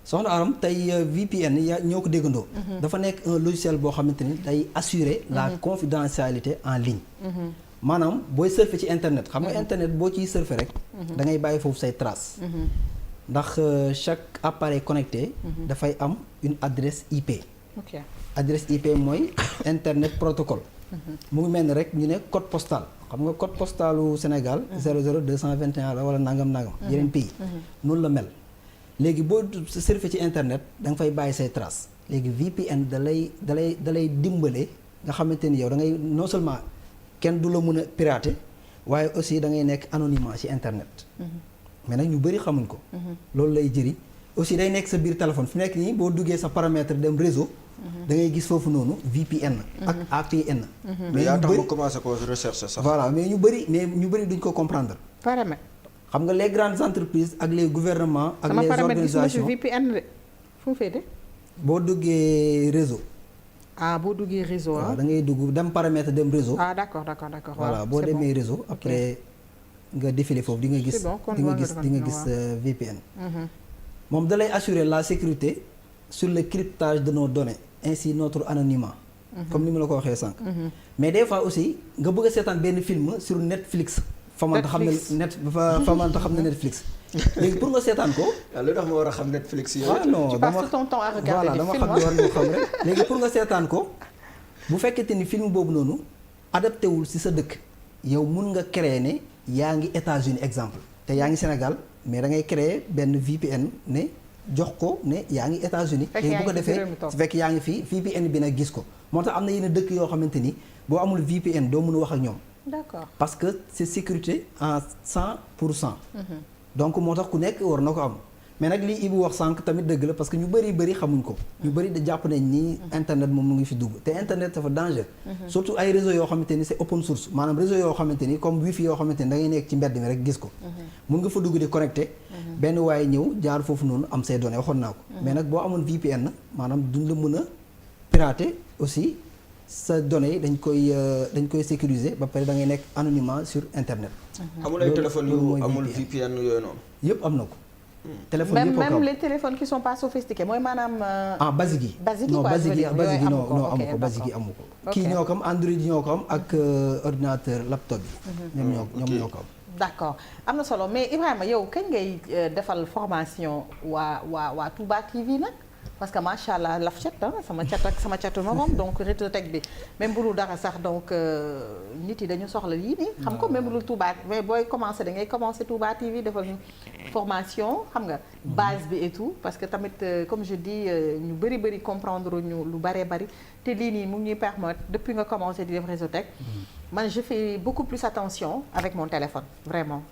soxna Aram tey VPN yaa ñoo ko déggandoo. dafa nekk un logiciel boo xamante ni day assurer la confidentialité en ligne. maanaam booy surfer ci internet xam nga internet boo ciy surfer rek. da ngay bàyyi foofu say traces. ndax chaque appareil connecté. dafay am une adresse IP. ok adresse IP mooy internet protocole. mu ngi mel ni rek ñu ne code postal xam nga code postalu Sénégal. 00221 la wala nangam. yeneen pays. noonu la mel. léegi boo surfer ci internet da nga fay bàyyi say traces léegi VPN da lay dimbale nga xamante ni yow da ngay non seulement kenn du la mën a pirater waaye aussi da ngay nekk anonymat ci internet. mais nag ñu bëri xamuñ ko. loolu lay jëriñ aussi day nekk sa biir téléphone fi nekk nii boo duggee sa paramètre dem réseau. da ngay gis foofu noonu VPN. ak APN. mais yaa tax ma commencé ko recherche sax. voilà mais ñu bëri duñ ko comprendre. paramètre. xam nga les grandes entreprises ak les gouvernements ak les organisations VPN de fu mu féete boo duggee réseau. boo duggee réseau waaw da ngay dugg dem paramètre dem réseau. d'accord. voilà boo demee réseau après nga défilé foofu di nga gis di nga gis VPN. moom da lay assurer la sécurité sur le cryptage de nos données ainsi notre anonymat. comme ni ma la ko waxee sànq. mais des fois aussi nga bëgg a seetaan benn film sur Netflix. Famanta xam ne Netflix léegi pour nga seetaan ko. lu tax ma war a xam Netflix yi. non tu passes ton temps à regarder des films. dama xam ne war nga xam rek. léegi pour nga seetaan ko bu fekkente ni film boobu noonu adapté wul ci sa dëkk yow mun nga créer ne yaa ngi États-Unis exemple te yaa ngi Sénégal mais da ngay créer benn VPN ne jox ko ne yaa ngi États-Unis léegi bu ko defee su fekk yaa ngi fii VPN bi nag gis ko moo tax am na yenn dëkk yoo xamante ni boo amul VPN doo mën a wax ak ñoom. d'accord parce que c'est sécurité en 100%. donc moo tax ku nekk war na ko am mais nag lii Ibou wax sànq tamit dëgg la parce que ñu bëri xamuñ ko. ñu bëri da jàpp nañ ni internet moom mu ngi fi dugg te internet dafa danger. surtout ay réseaux yoo xamante ni c'est open source maanaam réseau yoo xamante ni comme wifi yoo xamante ni da ngay nekk ci mbedd mi rek gis ko. mun nga fa dugg di connecté. benn waaye ñëw jaar foofu noonu am say données waxoon naa ko. mais nag boo amoon VPN maanaam duñ la mën a pirater aussi. sa données yi dañ koy sécuriser ba pare da ngay nekk anonymat sur internet. amul ay téléphones yu amul VPN yooyu noonu. yëpp am na ko. téléphone yëpp même les téléphones qui sont pas sophistiqués mooy maanaam. basique yi. non basique yi non amu ko basique yi amu ko. kii ñoo ko am Android ñoo ko am ak ordinateur laptop bi. ñoom ñoo ko am. d'accord am na solo mais Ibrahima yow kañ ngay defal formation waa Touba TV nag. parce que macha allah laf cat sama catu moom donc Retrotech bi même bu dul dara sax donc nit yi dañu soxla yii nii. xam ko même bu dul Touba mais booy commencer da ngay commencer Touba TV defal ñu formation xam nga. base bi et tout parce que tamit comme je dis ñu bëri comprendre ñu lu bari te lii nii mu ngi ñuy permettre depuis nga commencer di def Retrotech. man je fais beaucoup plus attention avec mon téléphone vraiment